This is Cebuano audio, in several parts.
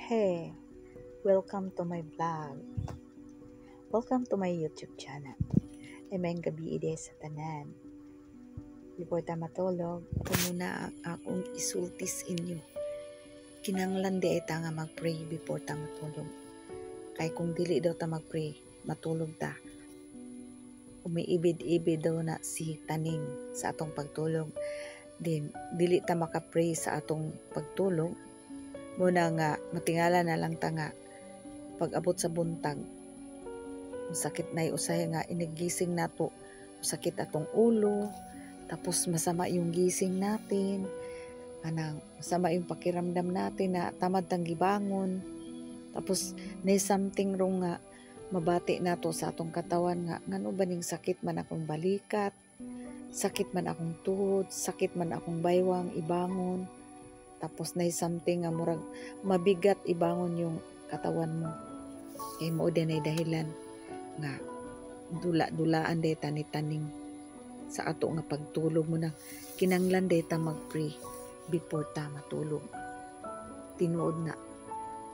Hey, welcome to my vlog. Welcome to my YouTube channel. Ay, maayong gabii diay sa tanan. Before ta matulog, ito muna ang akong isulti sa inyo. Kinanglan diay ta nga mag-pray before ta matulog. Kay kung dili daw ta mag-pray, matulog ta, umiibid-ibid daw na si taning sa atong pagtulog. Din, dili ta maka-pray sa atong pagtulog, muna nga matingala na lang ta nga pag abot sa buntag, masakit na usahay nga inigising nato, sakit atong ulo, tapos masama yung gising natin, kanang masama yung pakiramdam natin na tamad tang gibangon, tapos may something wrong nga mabati nato sa atong katawan nga ngano ba ning sakit man akong balikat, sakit man akong tuhod, sakit man akong baywang ibangon, tapos na something nga murag mabigat ibangon yung katawan mo. Kay mao din ay dahilan nga dula-dulaan day ta ni taning sa ato nga pagtulog. Mo na kinanglan day ta mag-pray before ta matulog. Tinuod na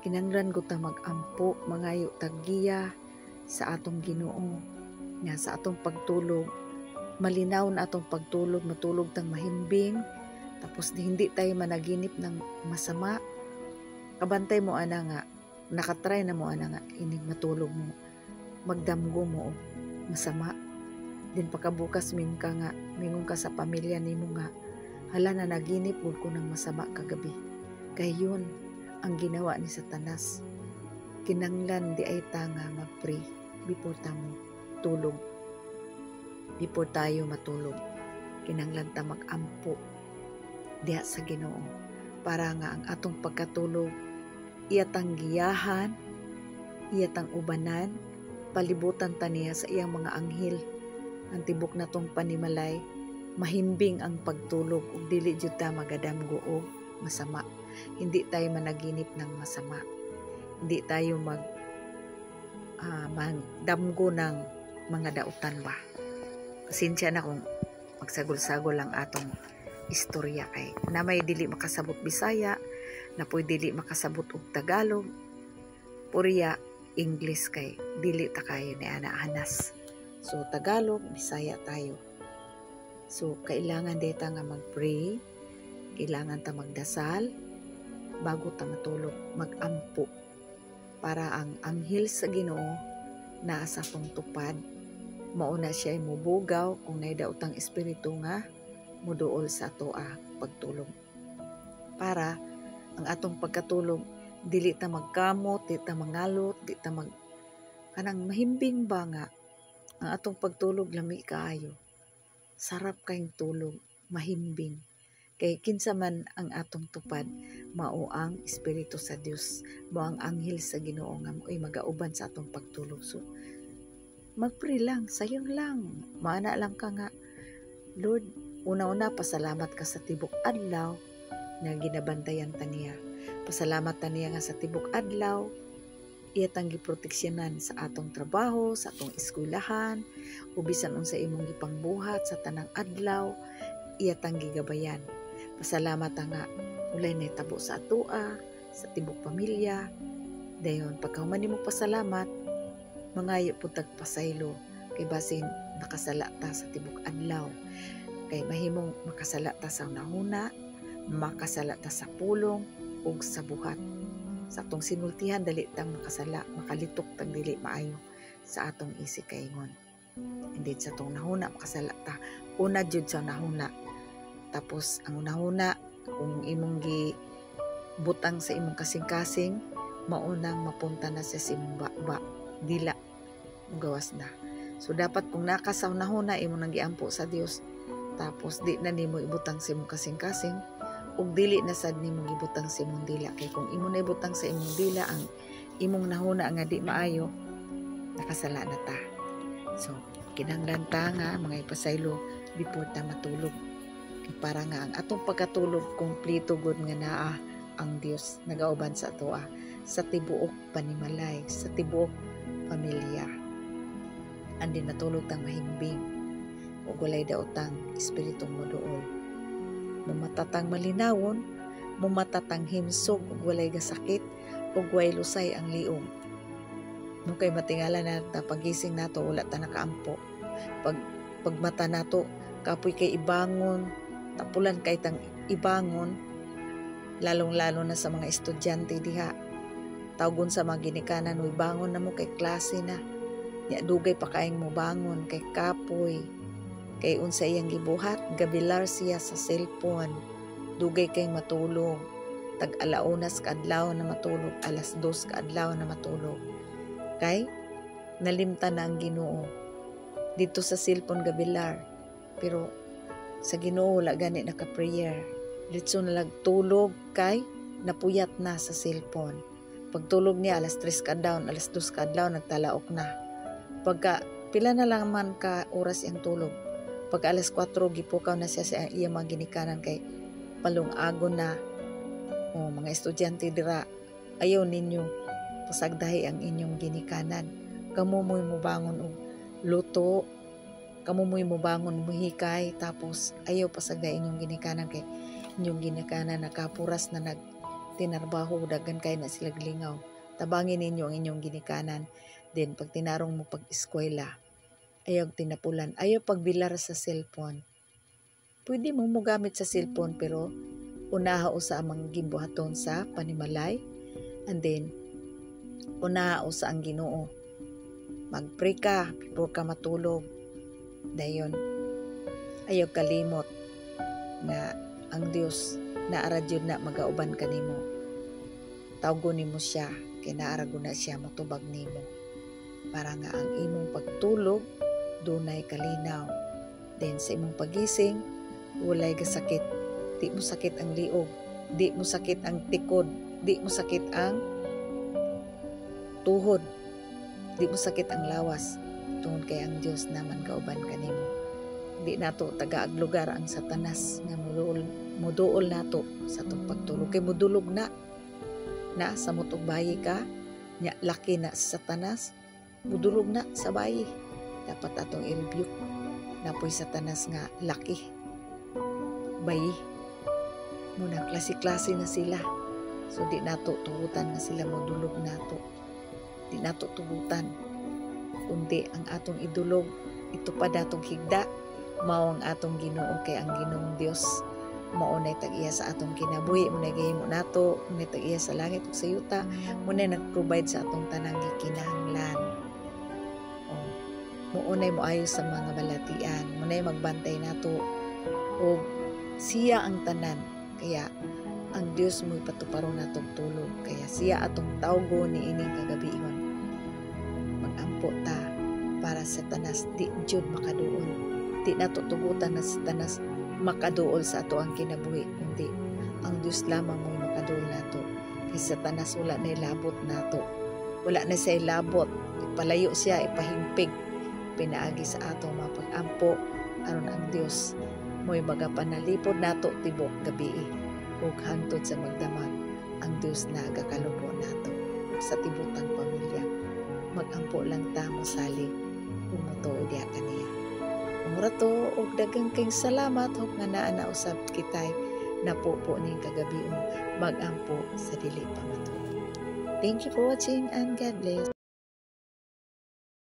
kinanglan ko ta mag-ampo, mangayo tag giya sa atong Ginoo nga sa atong pagtulog malinaw na atong pagtulog, matulog tang mahimbing, tapos hindi tayo managinip ng masama. Kabantay mo ana nga nakatry na mo ana nga inig matulog mo, magdamgo mo og masama din, pakabukas min ka nga mingon ka sa pamilya nimo nga, "Hala na, naginip gud ko ng masama kagabi." Kay yun ang ginawa ni Satanas. Kinanglan diay ta nga mag-pray before ta mo tulog. Before tayo matulog, kinanglan ta mag-ampo diha sa Ginoo para nga ang atong pagkatulog iyatang giyahan, iyatang ubanan, palibutan ta niya sa iyang mga anghel. Ang tibok natong panimalay, mahimbing ang pagtulog ug dili jud ta magadamgo og masama. Hindi tayo managinip ng masama. Hindi tayo magdamgo ng mga dautan ba. Pasensya na kung magsagol-sagol ang atong istorya kay na may dili makasabot Bisaya, na po'y dili makasabot og Tagalog, puriya English kay dili ta kayo ni ana hanas. So Tagalog, Bisaya tayo. So kailangan dita nga mag-pray, kailangan ta magdasal bago ta matulog, magampo para ang anghel sa Ginoo naa sa atong tupad, mauna siya ay mubugaw kung naay daotang espiritu nga muduol sa atoa pagtulog. Para ang atong pagkatulog dili ta magkamot, di ta mangalot, di ta mag kanang mahimbing ba nga ang atong pagtulog lami kaayo. Sarap kayong tulog, mahimbing. Kay kinsa man ang atong tupad, mao ang espiritu sa Dios, mao ang anghel sa Ginoo nga mo'y magauban sa atong pagtulog. So magpray lang, sayon lang, maana lang ka nga, "Lord," una-una pasalamat ka sa tibok adlaw nga ginabantayan ta niya. Pasalamat ta niya nga sa tibok adlaw iyatang giproteksyonan sa atong trabaho, sa atong eskwelahan, o bisan unsa imong gipangbuhat sa tanang adlaw, iyatang gigabayan. Pasalamat ta nga walay nahitabo sa atoa, sa tibok pamilya. Dayon pagkahuman nimo pasalamat, mangayo pud tag pasaylo kay basin nakasala ta sa tibok adlaw. Kay mahimong makasala ta sa hunahuna, makasala ta sa pulong ug sa buhat. Sa atong sinultihan dali tang makasala, makalitok tag dili maayo sa atong isig kaingon. And then sa atong nahuna makasala ta. Una jud sa nahuna. Tapos ang hunahuna kung imong gi butang sa imong kasing-kasing, maunang mapunta na sa imong ba, dila mugawas na. So dapat kung naka sa hunahuna, imo nang giampo sa Dios, tapos di na nimo ibutang sa imong kasing-kasing ug dili na sad nimo gibutang sa imong dila, kay kung imo na ibutang sa imong dila ang imong nahuna nga di maayo, nakasala na ta. So kinahanglan ta nga mga ipasaylo before ta matulog kay para nga ang atong pagkatulog kompleto gud nga naa ang Dios nagauban sa atoa sa tibuok panimalay, sa tibuok pamilya. Andin matulog tang mahimbing ug walay daotang espiritong moduol. Matatang malinawon, Mumatatang himsog ug walay gasakit ug way lusay ang liog. No kay matingala na ta pagising nato, wala ta nakaampo. Pag pagmata nato, kapoy kay ibangon, tapulan kay tang ibangon, lalong-lalo na sa mga estudyante diha. Tawgon sa mga ginikanan, "Uy, bangon na mo kay klase na." Nya dugay pa kaayong mobangon kay kapoy. Kay unsa iyang gibuhat, gabilar siya sa cellphone. Dugay kay matulog. Tag alaunas kaadlaw na matulog, 2:00 kaadlaw na matulog. Kay nalimtan na ang Ginoo. Dito sa cellphone gabilar. Pero sa Ginoo wala gani naka-prayer. Diretso na lag tulog kay napuyat na sa cellphone. Pagtulog niya, 3:00 kaadlaw, 2:00 kaadlaw, nagtalaok na. Pagka pila na lang man ka oras iyang tulog. Pagka 4:00, gipukaw na siya sa iyang mga ginikanan kay palungagon na. O mga estudyante dira, ayaw ninyo pasagdahi ang inyong ginikanan. Kamo mo'y mubangon og luto, kamo mo'y mubangon muhikay, tapos ayaw pasagdahi inyong ginikanan kay inyong ginikanan nakapuras na nagtinarbaho, daghan kay na sila lingaw. Tabangin ninyo ang inyong ginikanan. Then pag tinarong mo pag eskwela, ayaw tinapulan, ayaw pagbilar sa cellphone. Pwede mo mogamit sa cellphone, pero unaha usa ang gimbuhaton sa panimalay and then unaha usa ang Ginoo. Magpray ka before ka matulog. Dayon ayaw kalimot nga ang Dios naara jud na magauban kanimo. Tawgon nimo siya kay naara na siya motubag nimo para nga ang imong pagtulog dunay kalinaw. Then sa imong pagising, walay gasakit, di mo sakit ang liog, di mo sakit ang tikod, di mo sakit ang tuhod, di mo sakit ang lawas tungod kay ang Dios naman kauban kanimo. Di nato tagaag lugar ang Satanas nga muduol nato sa atong pagtulog kay mudulog na na sa mutog bayi ka nya laki na sa Satanas, mudulog na sa bayi. Dapat atong i-rebuke napoy Satanas nga laki bayi muna, klase-klase na sila. So di nato tugutan nga sila modulog nato. Di nato tugutan, kundi ang atong idulog, itupad atong higda, mao ang atong Ginoo, kay ang Ginoong Dios mao nay tag-iya sa atong kinabuhi, mo nay gihimo nato, mo nay tag-iya sa langit ug sa yuta, mo nay nag-provide sa atong tanang gikinahanglan. Oh, mo nay moayo sa mga balatian, mo nay magbantay nato ug siya ang tanan. Kaya ang Dios mo'y patuparon natong tulog. Kaya siya atong tawgo ni ining kagabion. Magampo ta para Satanas di jud makaduol. Di nato tugutan na Satanas makaduol sa ato ang kinabuhi, kundi ang Dios lamang mo'y makaduol nato. Kay Satanas wala na ilabot nato. Wala na siya ilabot. Ipalayo siya, ipahimpig. Pinaagi sa atong mga pag-ampo aron ang Dios mo'y magapanalipod nato tibok gabi ug hangtod sa magdamag ang Dios na gakalubo nato sa tibutang pamilya. Magampo lang ta, mosalig ug motuo diha kaniya. Mura to og daghang kayong salamat ug nga naa na usab kitay napupo ning kagabion magampo sa dili pa matulog. Thank you for watching and God bless.